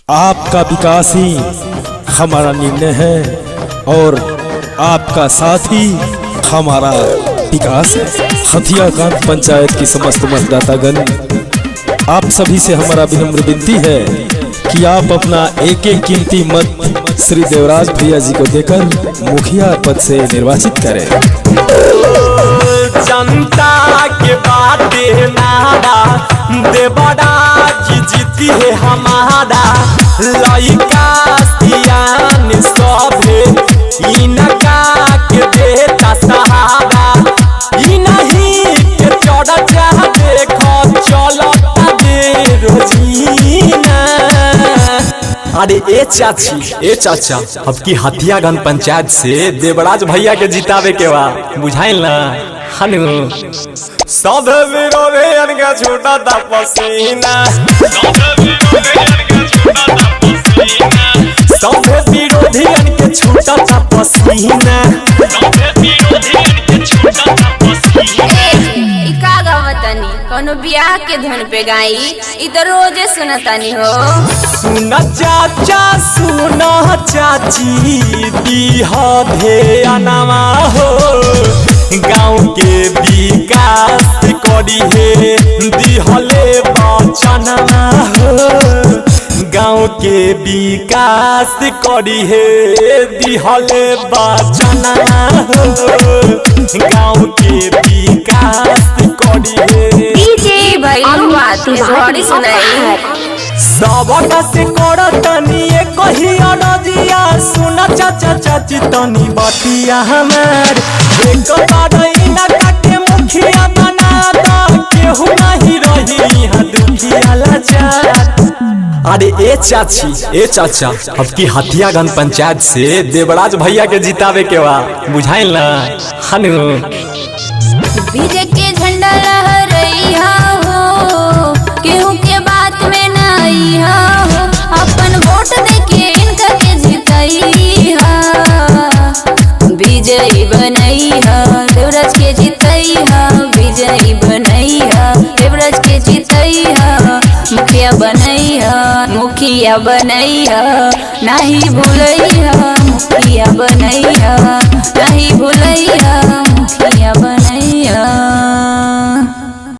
आपका विकास ही हमारा निर्णय है और आपका साथ ही हमारा विकास है। हथियाकांड पंचायत की समस्त मतदातागण, आप सभी से हमारा विनम्र विनती है कि आप अपना एक एक कीमती मत श्री देवराज भैया जी को देकर मुखिया पद से निर्वाचित करें। जनता के बाटे नारा, देवराज जीती है हमारा। लइका सियान सभे इनका के देता सहारा। ई नहीं के चढ़ देख चलता रोजीना। अरे ए चाची, ए चाचा, अब की हथियागंज पंचायत से देवराज भैया के जितावे के बा, बुझाइल ना? हनु सब विरोधी के छूटा दा पसीना, सब विरोधी के छूटा दा पसीना। ए, इ का गावतानी? कौनो बियाह के धुन पे गाई? इ तो रोजे सुनतानी हो। सुना चाचा, सुना चाची, दीह ध्यानवा हो। गाँव के विकास करी हे दिहले बचनवा हो। गाँव के विकास करी हे दिहले बचनवा हो। गाँव के विकास करी हे। ई भइल बात, थोड़ी सुनाई। सबका से करतनी कही अरजिया, सुन चाचा चाची तनी बतिया हमार। एक बार इनका के मुखिया बना द, केहू नहीं रही यहाँ दुखिया लाचार। अरे ए चाची, ए चाचा, अब की हथियागंज पंचायत से देवराज भैया के जितावे के बा, बुझाइल ना? हनु विजय के झंडा लहरइहा हो, केहू के बात में ना आइहा हो। अपन वोट देके इनका के जितइहा, विजयी बनइहा, देवराज के जितइहा, विजयी बनइहा, देवराज के जितइहा, मुखिया बनइहा, मुखिया बनइहा, नाही भूलइहा, मुखिया बनइहा, नाही भूलइहा, मुखिया